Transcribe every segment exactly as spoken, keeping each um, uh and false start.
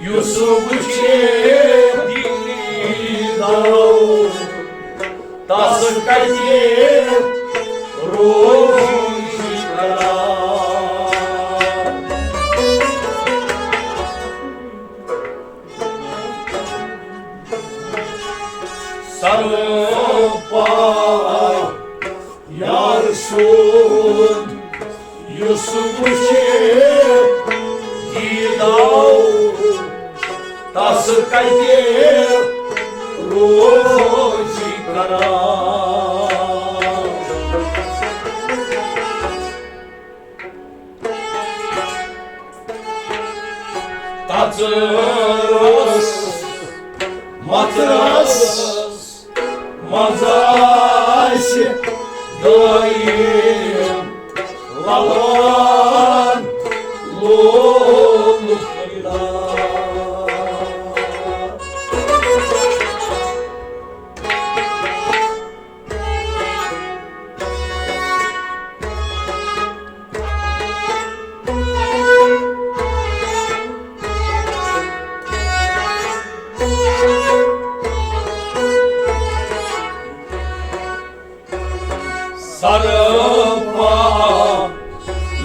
یُس وٕچھِ دیٖدو، تس کتہِ روزِ قرار۔ سرپا یار سُنٛد یُس وٕچھِ دیٖدو، تس کتہِ روزِ قرار۔ تژرس مژرس منٛز آسہِ دٲیِم للان لول۔ سرپا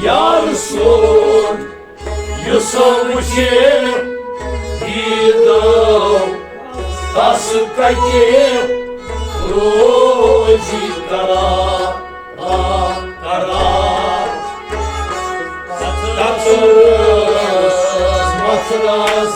یار سُنٛد یُس وٕچھِ دیٖدو، تس کتہِ روزِ قرار، قرار۔ تژرس مژرس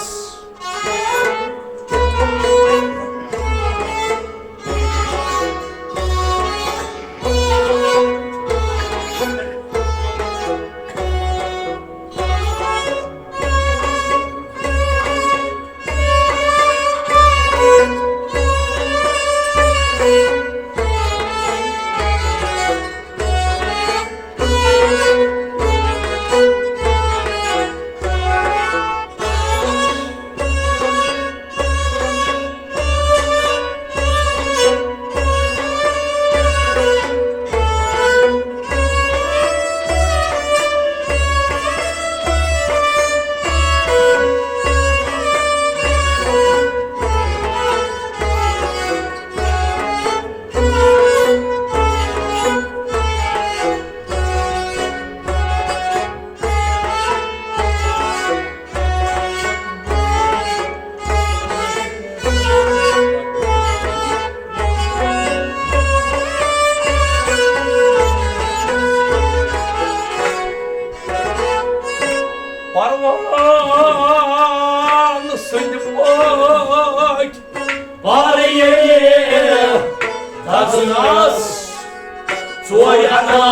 پروان سٕنٛدۍ پٲٹھۍ پر ییٚلہِ دزنس ژورِ انا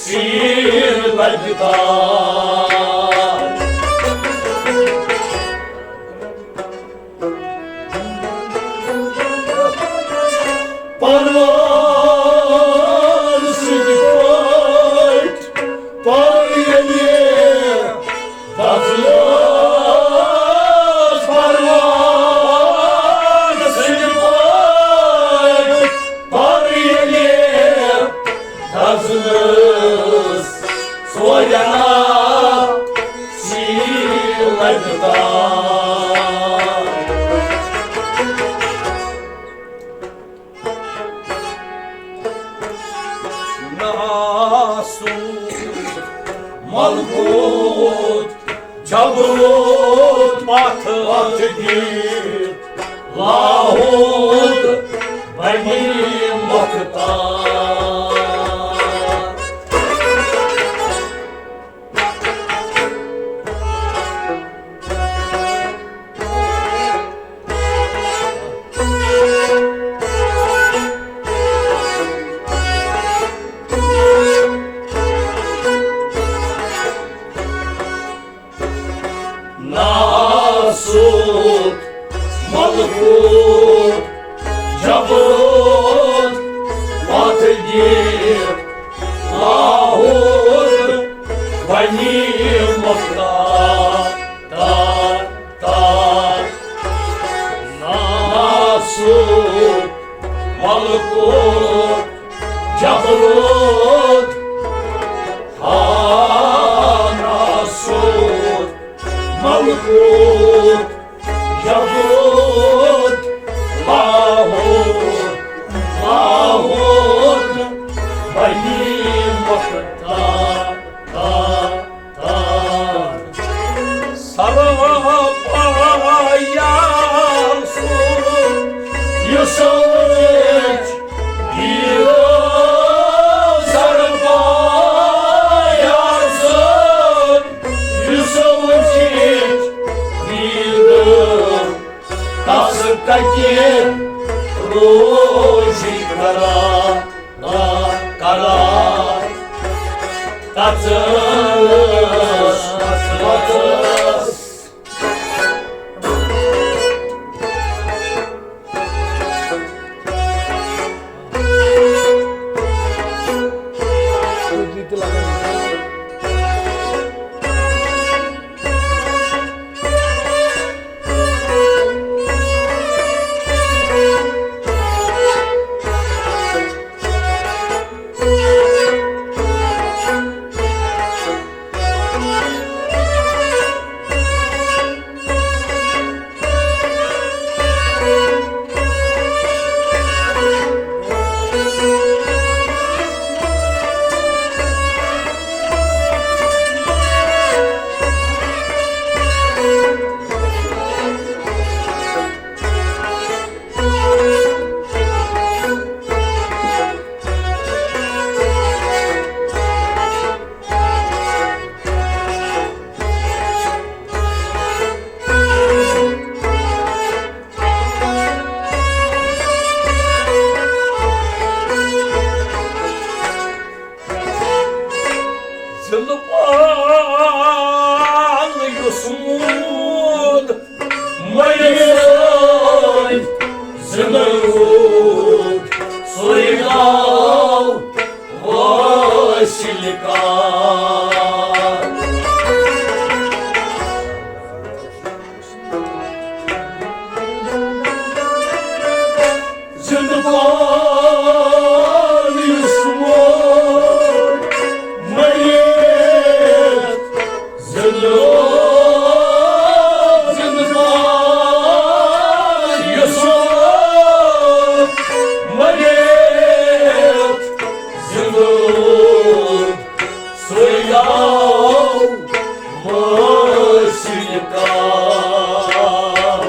سیٖر لگہِ تار۔ پروان سٕنٛدۍ پٲٹھۍ پر ییٚلہِ دزنس پروان سٕنٛدۍ پٲٹھۍ پر ییٚلہِ دزنس ژورِ انا سیٖر لگہِ تار۔ ناسوت ملکوت جبروت پتھ پتھ دِتھ لاہوت بنی مختار۔ ناسوت ملکوت جبروت پتھ دِتھ لاہوت بنی مختار۔ تار، تار۔ ناسوت ملکوت جبروت ہا۔ ناسوت زندٕ پان یُس موٗد مٔرِتھ زندٕ روٗد، سُے گوٚو وٲصِل کار۔ زندٕ پان یُس موٗد مٔرِتھ زندٕ روٗد، زندٕ پان یُس موٗد مٔرِتھ زندٕ روٗد، سُے گوٚو وٲصِل کار۔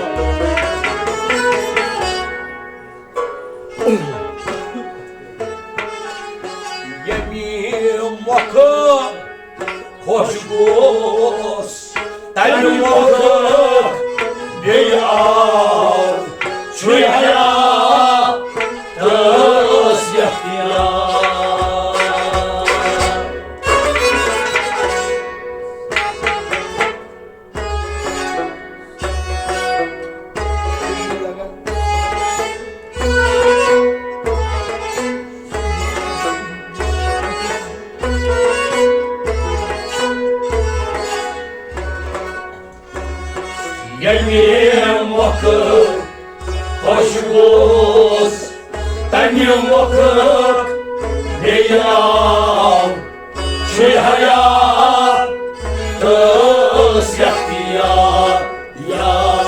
ییٚمہِ مۄکھٕ خۄش گوس، تَمہِ مۄکھٕ بیٚیہِ آو، چھُے حیاتس اختیار۔ ییٚمہِ مۄکھٕ خۄش گوس، تَمہِ مۄکھٕ بیٚیہِ آو، چھُے حیاتس اختیار، یار،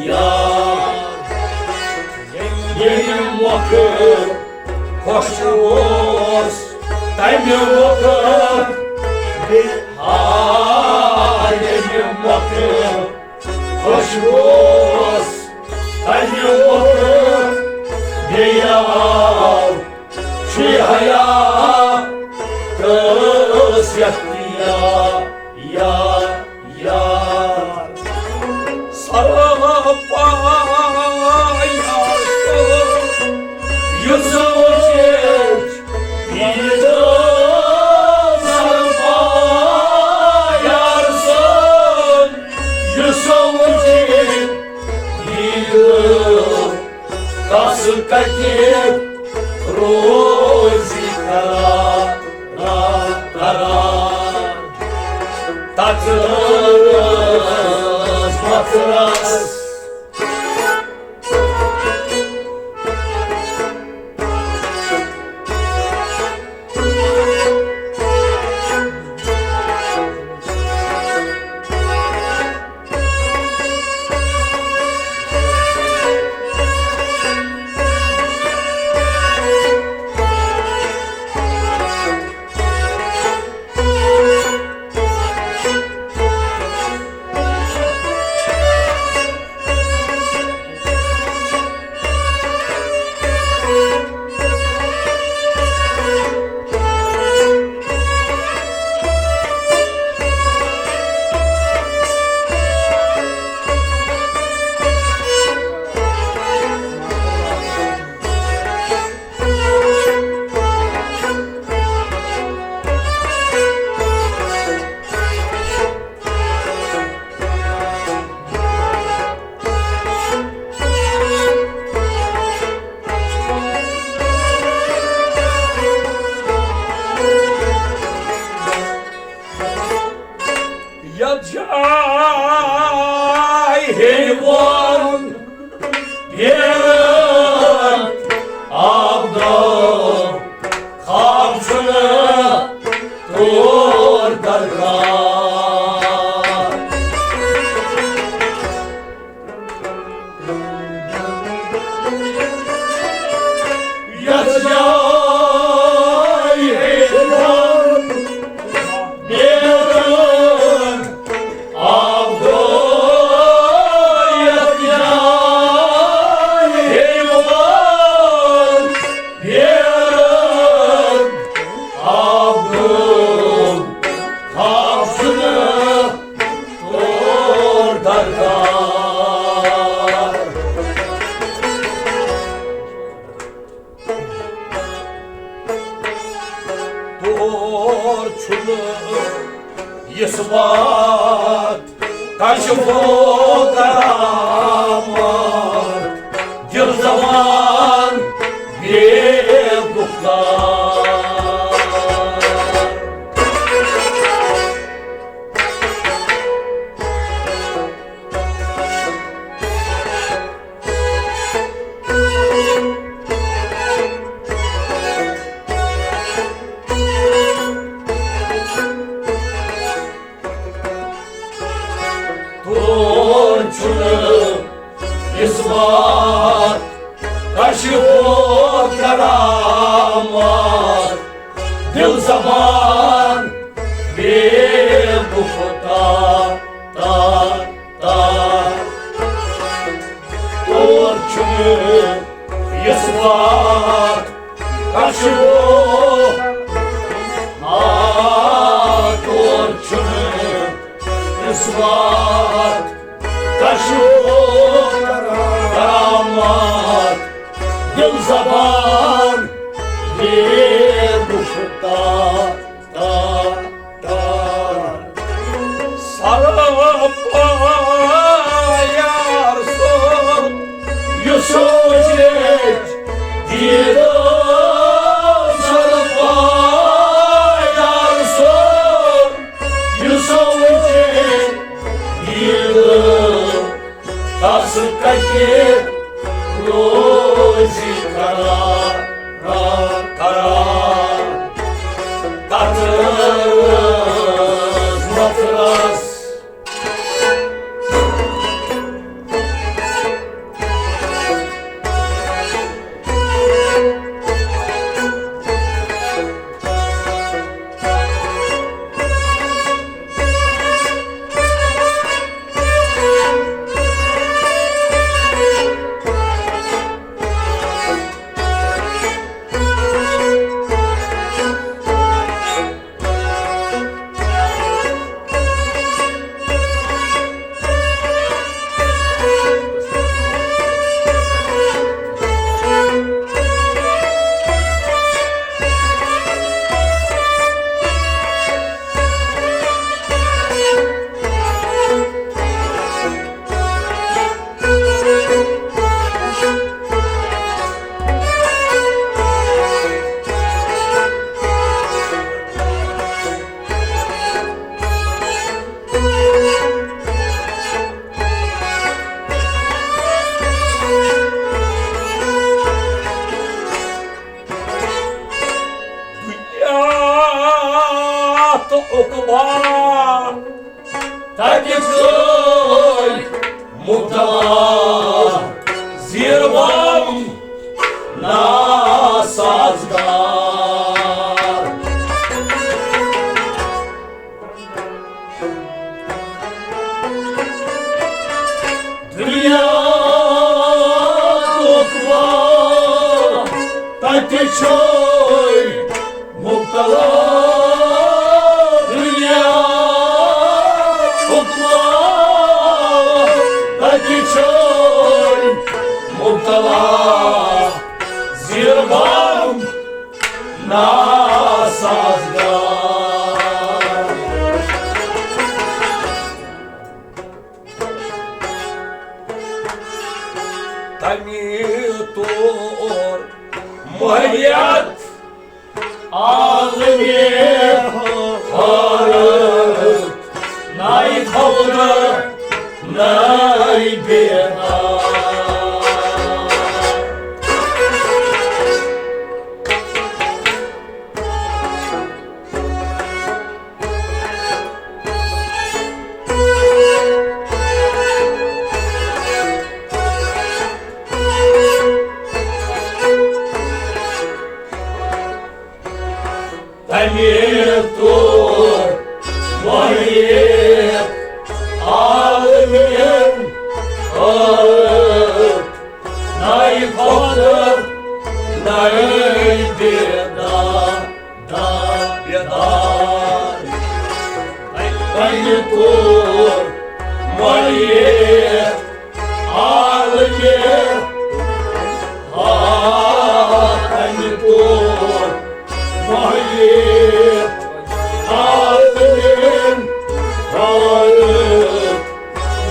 یار۔ ییٚمہِ مۄکھٕ خۄش اوس، تَمہِ مۄکھٕ بیٚیہِ آو، ییٚمہِ مۄکھٕ خۄش اوس، تَمہِ مۄکھٕ بیٚیہِ آو، چھُے حیاتس اختیار، یار، یار۔ سرپاے آسہٕ یہِ سونٛچِتھ، یہِ دِل سرپاے آسہٕ یہِ سونٛچِتھ، یہِ دِل کس کتہِ روزِ قرار، قرار۔ تتھ رٲژ مۄکرس جاے ہیوان بیرن آب دو خواب چھُنہٕ تور درکار۔ یتھ جایہِ ہیوان بیرن آب دو، یتھ جایہِ ہیوان بیرن آب دو، خواب چھُنہٕ تور درکار۔ تور چھُنہٕ یِژھ وات، کشف و کرامت، دل زبان بے گفتار۔ تور چھُنہٕ یِژھ وات، کشف و کرامت، دل زبان بے گفتار۔ تور چھُنہٕ یِژھ وات، کشف و، آ، تور چھُنہٕ یِژھ وات، کشف و کرامت، دل زبان بے گفتار۔ سرپا یار سُنٛد یہِ سوچے دیٖدٕ، سرپا یار سُنٛد یہِ سوچے دیٖدٕ۔ تس کتہِ روزِ قرار، قرار، تتھ نفرس۔ دنیا تہٕ عقبیٰ تَتہِ گٔے مُبتلا، زیٖر بم ناسازگار۔ دنیا عقبیٰ تَتہِ چھُے مُبتلا، دنیا عقبیٰ تَتہِ چھُے مُبتلا، زیٖر بم ناسازگار۔ تَمہِ طور مٲہیت عالمِ حٲرت، ناہید ناے بیدار۔ تمہِ توٚر مۄہیت عالمین، ٲٹھ نَیہِ کھۄتہٕ نَیہِ بیدار، دار، بیدار۔ تمہِ توٚر مۄہیت عالمین، آ، تمہِ توٚر مۄہیت عالمین،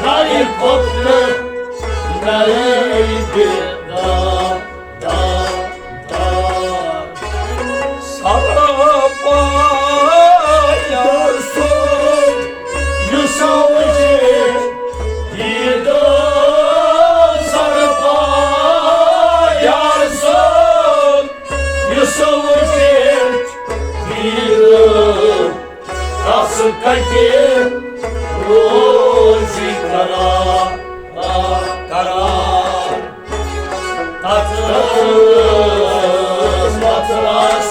نَیہِ کھۄتہٕ نَیہِ بیدار، دار، دار۔ سرپا یار سُنٛد یُس وٕچھِ، یہِ دۄہ سرپا یار سُنٛد یُس وٕچھِ، یہِ دۄہ تس کتہِ روزِ قرار، قرار۔ تتھ ٲس پتہٕ رس۔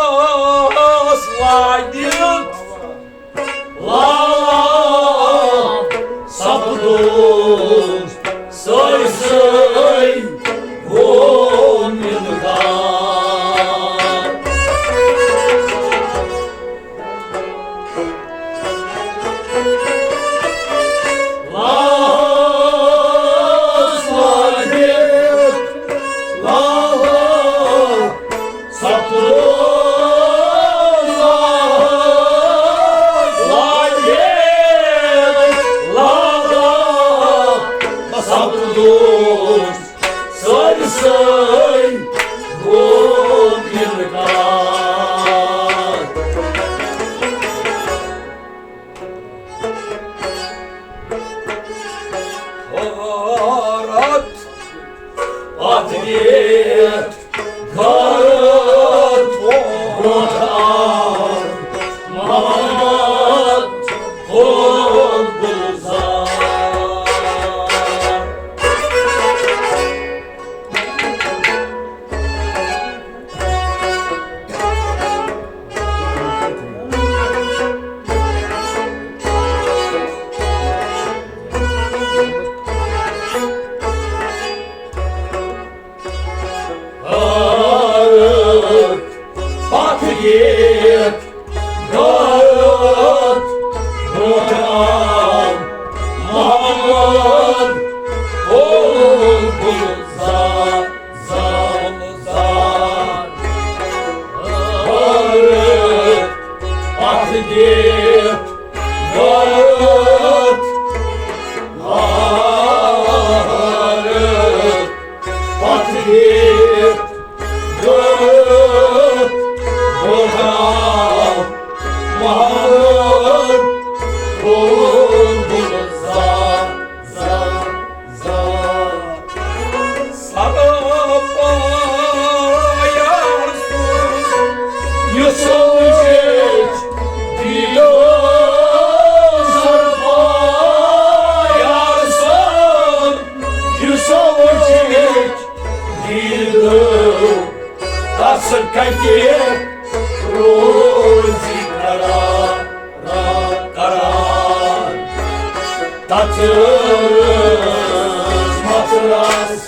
لاہس لٲگِتھ لالہ سپدُس سٲرسٕے گوٚو نِدار۔ لاہس لٲگِتھ لالہ سپدُس لالہ، لالہ سپدُس سٲرسٕے گوٚو اِنکار۔ غٲرت پتھ دِتھ غٲرت برونٛٹھ آو محمد گُلزار۔ کتہِ روزِ قرار، قرار تتھ مژرس۔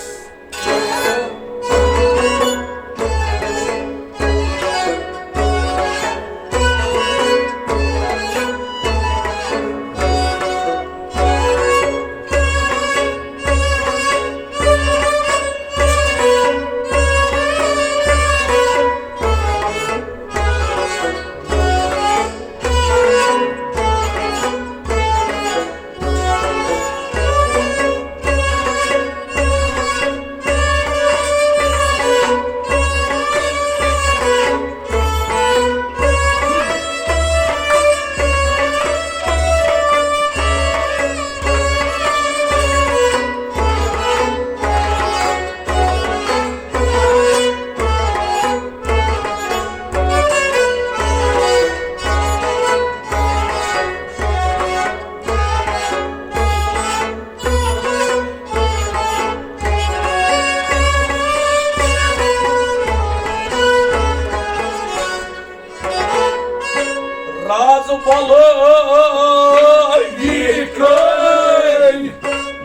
راز بلٲوی کٔرۍ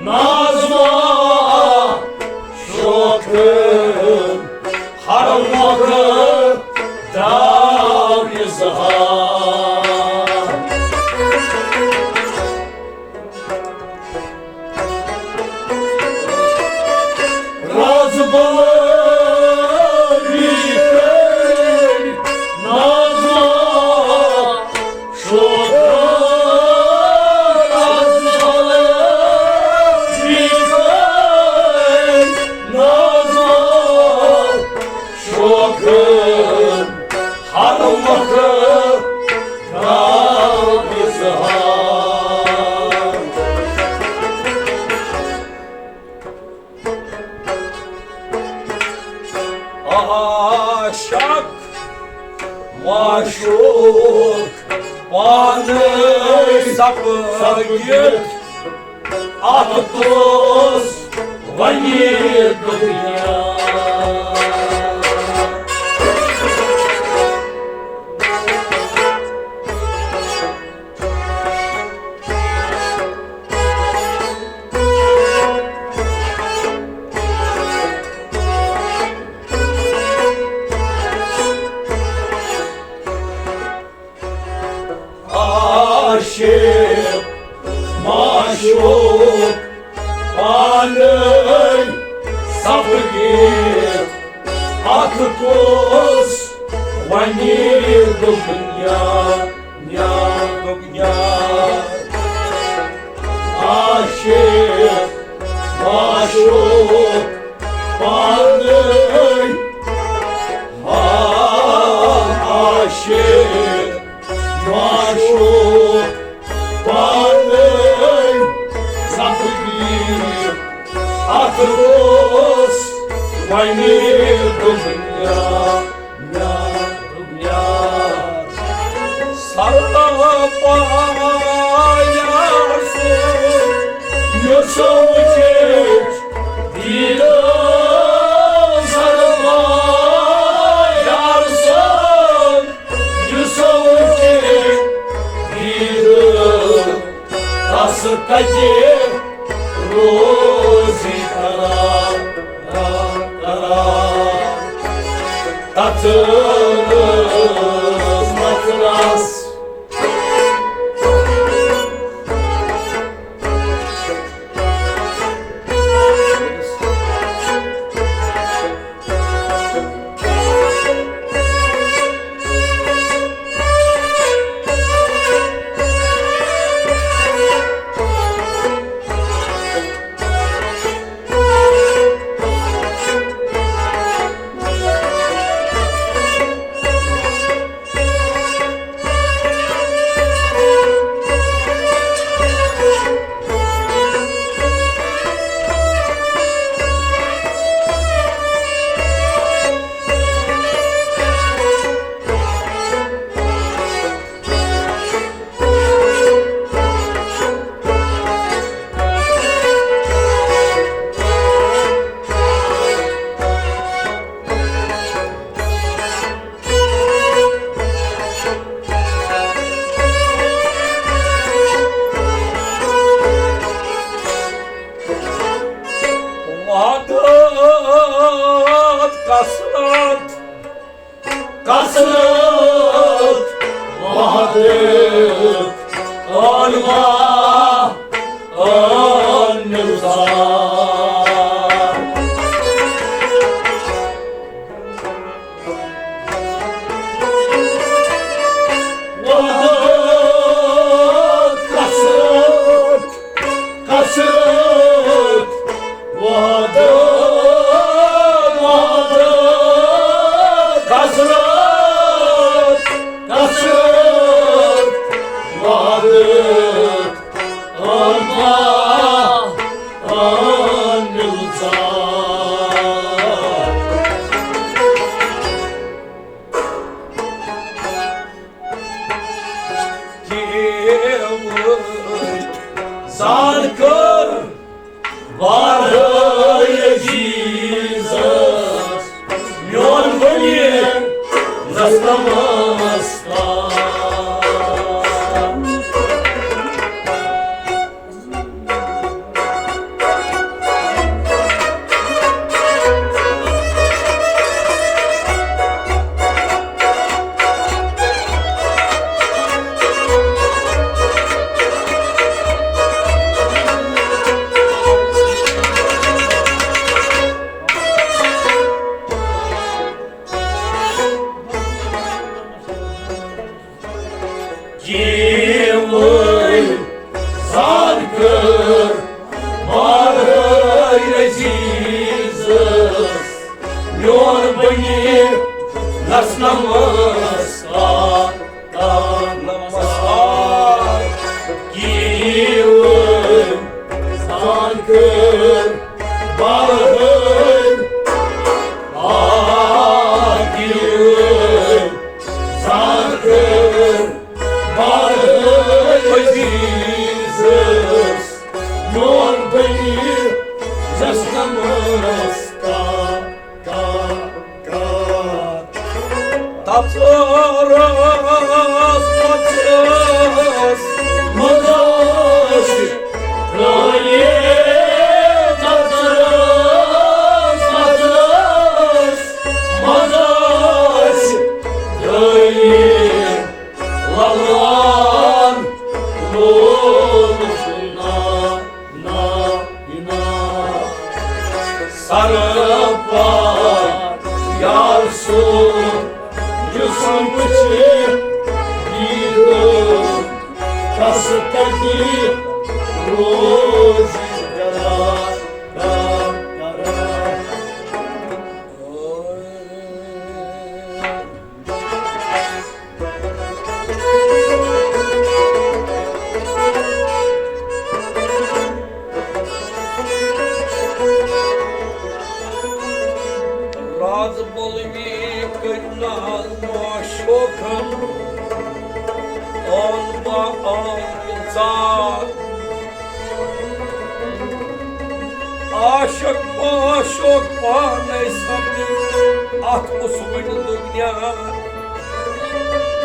نازما شوقہٕ، ہر مۄکھٕ داو اظہار۔ راز بلٲوی کٔرۍ نازما شوقہٕ، راز بلٲوی کٔرۍ نازما شوقہٕ، ہر مۄکھٕ داو اظہار۔ عاشق معشوق پانہٕ سپدِتھ، اتھ پوٚز ونہِ دُنیا۔ عاشق معشوق پانہٕ سپدِتھ، اتھ کُس ونہِ دُنیا، یا دُنیا۔ عاشق معشوق پانہٕ، ہا، عاشق معشوق پانہٕ سپدی، اتھ اوس وۄنۍ دُنیا، دُنیا، دُنیا۔ سرپا یار سُنٛد یُس وٕچھِتھ دیٖدٕ، سرپا یار سُنٛد یُس وٕچھِتھ دیٖدٕ، تس کتہِ روزِ قرار، قرار، قرار تتھ مژرس۔ عادت کثرت، کثرت وحدت عنوا عن نظام۔ وحدت کثرت، کثرت وحدت، وحدت کثرت، کثرت وحدت عنوا عن نظام۔ زان کٔر بارہاے عزیزس، میون بنی نس نمسکار۔ جیوٕنۍ زان کٔر بارہاے عزیزس، میون بنی نس نمسکار، نمسکار۔ جیوٕنۍ زان کٔر بارہاے، آ، جیوٕنۍ زان کٔر بارہاے عزیزس، میون بنی نس نمسکار، کار، کار۔ تژرس پژھس منٛز ٲسۍ ترٲیِتھ، تژرس پژھس منٛز ٲسۍ ترٲیِتھ۔ للان لول نا، نا، نا۔ سر پار یار سُنٛد جسم چھِ دیٖدٕ تس تتی روزِ قرار، قرار، قرار۔ راز بولوی کٔرۍ ناز معشوقن، آن با آن گلزار۔ عاشق معشوق پانے سپدِ، اتھ کُس ونہِ دُنیا۔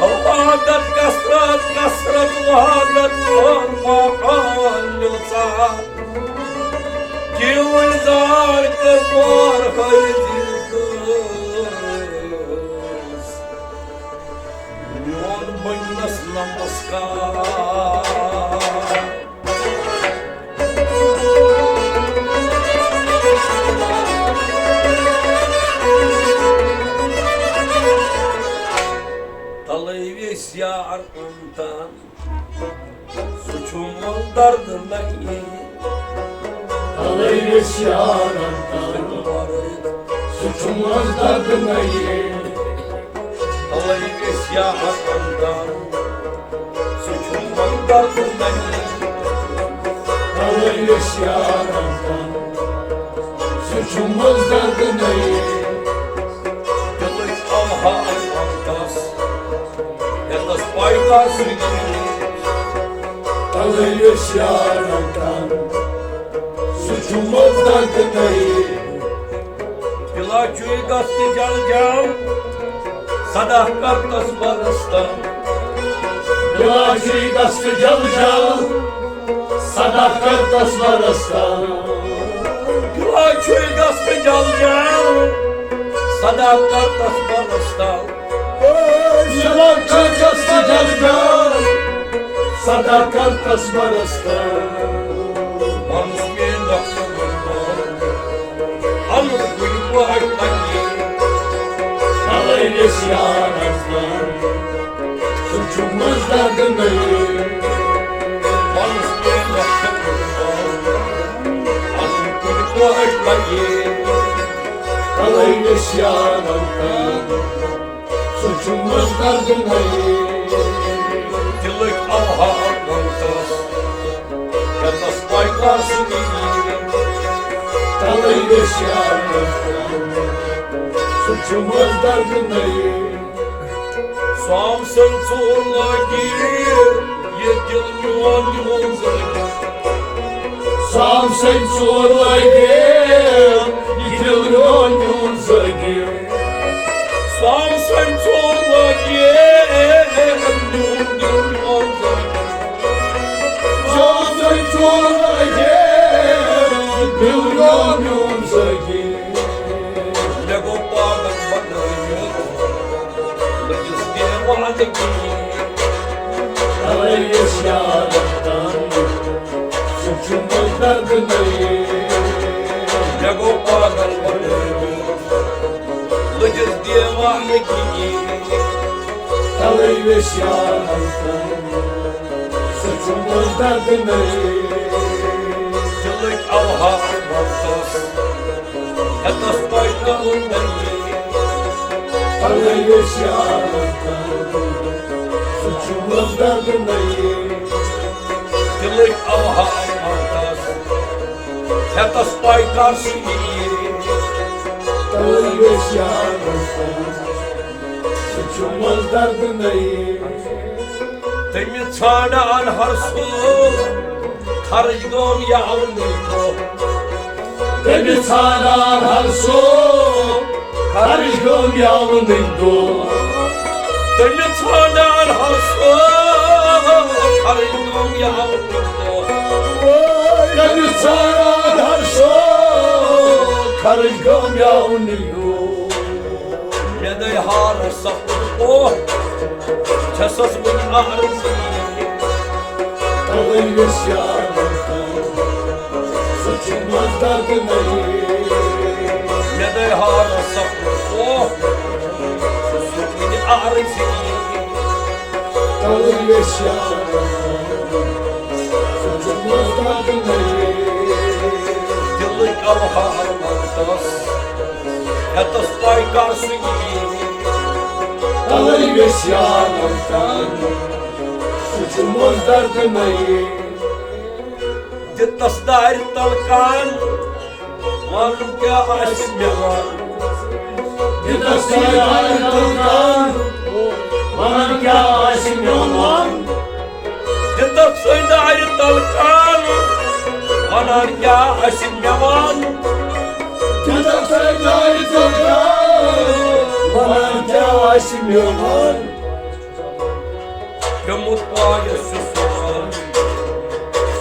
وحدت کثرت، کثرت وحدت، آن با آن گلزار۔ کیوں زار کر بارہاے عزیزس، میون بنی نس نمسکار۔ تلے ویس یار انتان، سُہ چھُ منٛز درد نہیں۔ تلے ویس یار انتان، سُہ چھُ منٛز درد نہیں۔ تلے ویس یار انتان، سُہ چھُ منٛز درد نہیں۔ تلے ویس یار انتان، سُہ چھُ منٛز درد نہیں۔ دِلٕچ آوہا انتس، یتس پایدار سُہ چھُ۔ تلے ویس یار انتان، سُہ چھُ منٛز درد نہیں۔ دِلا چھُے گژھِ جل جل، صدا کر تصبرس تام۔ دِلا چھُے گژھِ جل جل، صدا کر تصبرس تام۔ دِلا چھُے گژھٕ جل جل، صداقتس برس تل۔ چھُے گژھٕ جل جل، صداقتس برس تل۔ وَنُس مےٚ نفسہٕ وُنہِ، اَنُن کُنہِ پٲٹھۍ پننہِ۔ تَلَے ویٚژھ یارس تل، سُہ چھُ مزدرد نٔیِو۔ وَنُس مےٚ نفسہٕ وُنہِ، اَنُن کُنہِ پٲٹھۍ پننہِ۔ تَلَے ویٚژھ یارس تل، سُہ چھُ مزدرد نٔیِو۔ دِلٕکۍ اوہام وَنتس، یَتَس پاے کر سُہ نیٖر۔ تَلَے ویٚژھ یارس تل، سُہ چھُ مزدرد نٔیِو۔ سام سٕنٛدۍ ژور لٲگۍ یہِ دِل میون میون زٲگۍ۔ سام سٕنٛدۍ ژور لٲگۍ یہِ دِل میون میون زٲگۍ۔ سام سٕنٛدۍ ژور لٲگۍ میون دِل میون زٲگۍ۔ سام سٕنٛدۍ ژور لٲگۍ یہِ دِل میون میون زٲگۍ۔ مےٚ گوٚو پاگل بنٲوِتھ، لٔجِس دیوانہٕ کِنۍ۔ تَلَے یُس یار تام، سُہ چھُ مزدرد نٔیِو۔ مےٚ گوٚو پاگل بنٲوِتھ، لٔجِس دیوانہٕ کِنۍ۔ تَلَے یُس یار تام، سُہ چھُ مزدرد نٔیِو۔ دِلٕکۍ اوہام وَنتس، ہیٚتس پاے کَرُن نٔیِو۔ تَلَے یُس یار تام، سُہ چھُ مزدرد نٔیِو۔ دِلٕکۍ اوہام وَنتس، ہیٚتس پاے کر سُہ نیٖر۔ تَلَے یُس یار تام، سُہ چھُ مزدرد نٔیِو۔ تٔمِس ژھانڈان ہر سُہ خرٕچ گٲم یاونٕے دۄہ۔ تٔمِس ژھانڈان ہر سُہ خرٕچ گٲم یاونٕے دۄہ۔ تٔمِس ژھانڈان ہر سُہ خرٕچ گٲم یاونٕے دۄہ۔ تٔمِس ژھانڈان ہر سُہ خرٕچ گٲم یاونٕے دۄہ۔ مےٚ دٔے ہارس سپُد اوہ، چھَسس وٕنہِ عارضی۔ تَلَے یُس یار تام، سُہ چھُ مزدرد نٔیِو۔ مےٚ دٔے ہارس سپُد اوہ، چھَسس وٕنہِ عارضی۔ تَلَے یُس یار تام، سُہ چھُ مزدرد نٔیِو۔ دِلٕکۍ اوہام وَنتس، ہیٚتس پاے کر سُہ نیٖر۔ تَلَے یُس یار تام، سُہ چھُ مزدرد نٔیِو۔ دِتس دارِ تل کان، وَنُن کیٛاہ آسہِ مےٚ وَنُن۔ دِتس دارِ تل کان، وَنُن کیٛاہ آسہِ مےٚ وَنُن۔ دِتس سُے دارِ تل کان، وَنان کیٛاہ آسہِ مےٚ وَنُن۔ دِتس سُے دارِ تل کان، وَنان کیٛاہ آسہِ مےٚ وَنُن۔ پیوٚمُت پایَس چھُ سُہ،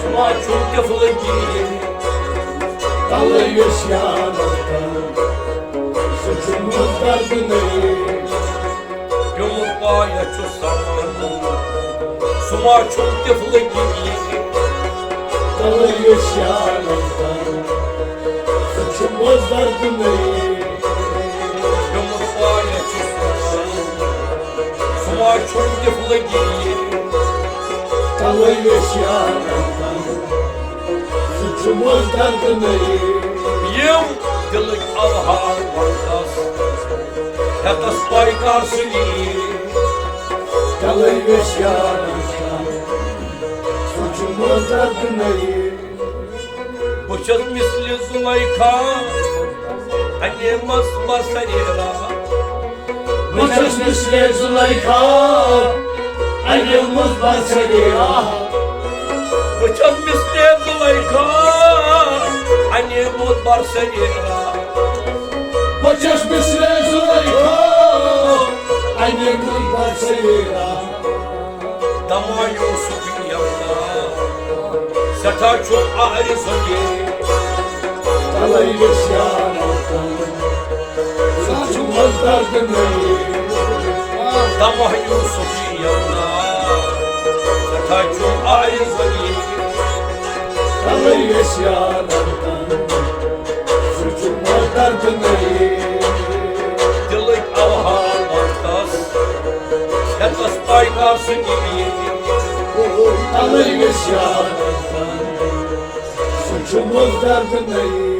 سُہ ما چھُم طفلہٕ گیٖر۔ تَلَے یُس یار تام، سُہ چھُ مزدرد نٔیِو۔ پیوٚمُت پایَس چھُ سَمان، سُہ ما چھُم طفلہٕ گیٖر۔ تَلَے یُس یار تام، سُہ چھُ مزدرد نٔیِو۔ پیوٚمُت پایَس چھُ سُہ، سُہ ما چھُم طفلہٕ گیٖر۔ تَلَے یُس یار تام، سُہ چھُ مزدرد نٔیِو۔ یِم دِلٕکۍ اوہام وَنتس، ہیٚتس پاے کر سُہ نیٖر۔ تَلَے یُس یار تام، سُہ چھُ مزدرد نٔیِو۔ بہٕ چھَس مثلِ زُلیخا، اَنے مَس بَسَرِ راہ۔ بہٕ چھَس مثلِ زُلیخا، اَنے مَس بَسَرِ راہ۔ بہٕ چھَس مثلِ زُلیخا، اَنے مَس بَسَرِ راہ۔ بہٕ چھَس مثلِ زُلیخا، اَنے مَس بَسَرِ راہ۔ دَپان یوسف یمنا، سٮ۪ٹھاہ چھُ عارض یہِ۔ تلے گژھِ یارن تن، سُہ چھُ مزدر دِنٕے۔ تباہ یوسف یمنا، سٮ۪ٹھاہ چھُ آیہِ زٔمیٖن۔ تلے گژھِ یارن تن، سُہ چھُ مزدر دِنٕے۔ دِلٕکۍ اوہام وقتس، ہٮ۪تس پاے کر سُہ نِیہِ۔ تلے گژھِ یارن تن، سُہ چھُ مزدر دِنٕے۔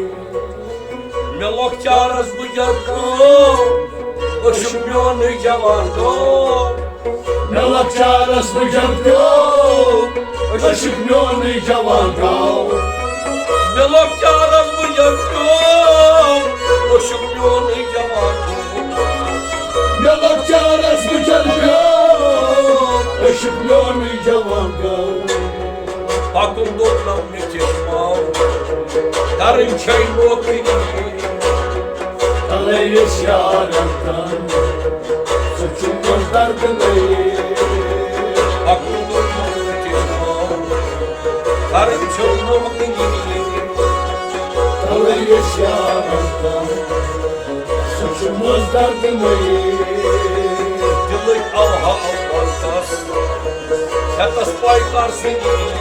مےٚ لۄکچارس بہٕ جد گوٚو، عشق میونُے جوان گوٚو۔ مےٚ لۄکچارس بہٕ جد گوٚو، عشق میونُے جوان گوٚو۔ مےٚ لۄکچارس بہٕ جد گوٚو، عشق میونُے جوان گوٚو۔ مےٚ لۄکچارس بہٕ جد گوٚو، عشق میونُے جوان گوٚو۔ پکُن دوٚپ نہ مےٚ چشمو، کرٕنۍ چھے نوکری۔ تلے یس یارن تن، سُہ چھُ مزدر دِنٕے۔ پکُن دوٚپ نہ مےٚ چشمو، کرٕنۍ چھے نوکری۔ تلے یس یارن تن، سُہ چھُ مزدر دِنٕے۔ دِلٕکۍ اوہام وقتس، ہٮ۪تس پاے کر سُہ نِیہِ۔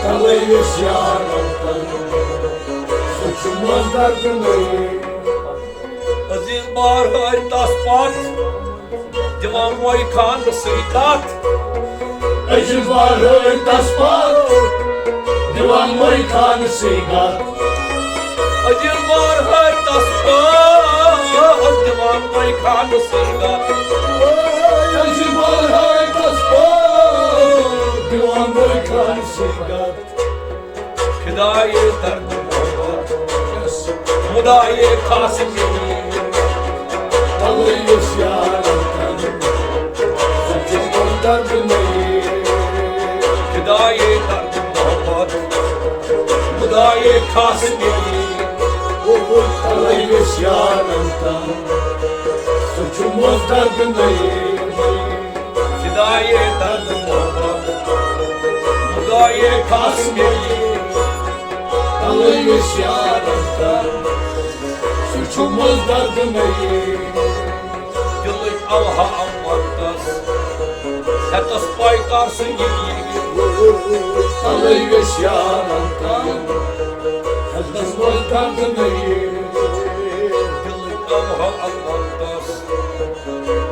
تلے یس یارن تن، سُہ چھُ مزدر دِنٕے۔ عزیز بار ہٲرۍ تس پتھ، دِوان موے خانہٕ سٕے کتھ۔ عزیز بار ہٲرۍ تس پتھ، دِوان موے خانہٕ سٕے کتھ۔ عزیز بار ہٲرۍ تس پتھ، دِوان موے خانہٕ سٕے کتھ۔ عزیز بار ہٲرۍ تس پتھ، دِوان موے خانہٕ سٕے کتھ۔ فدایے درد محبت، مدایے خاص میری۔ تلے یس یارن تن، سُہ چھُ مزدر دِنٕے۔ فدایے درد محبت، مدایے خاص میری۔ تلے یس یارن تن، سُہ چھُ مزدر دِنٕے۔ فدایے درد محبت، خدایے خاص میری۔ تلے یس یارن تن، سُہ چھُ مزدر دِنٕے۔ دِلٕکۍ اوہام وقتس، ہٮ۪تس پاے کر سُہ نِیہِ۔ تلے یس یارن تن، ہٮ۪تس مزدر دِنٕے۔ دِلٕکۍ اوہام وقتس،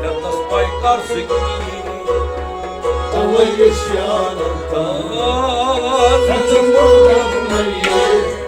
ہٮ۪تس پاے کر سُہ نِیہِ۔ تلے یس یارن تن، ہٮ۪تس مزدر دِنٕے۔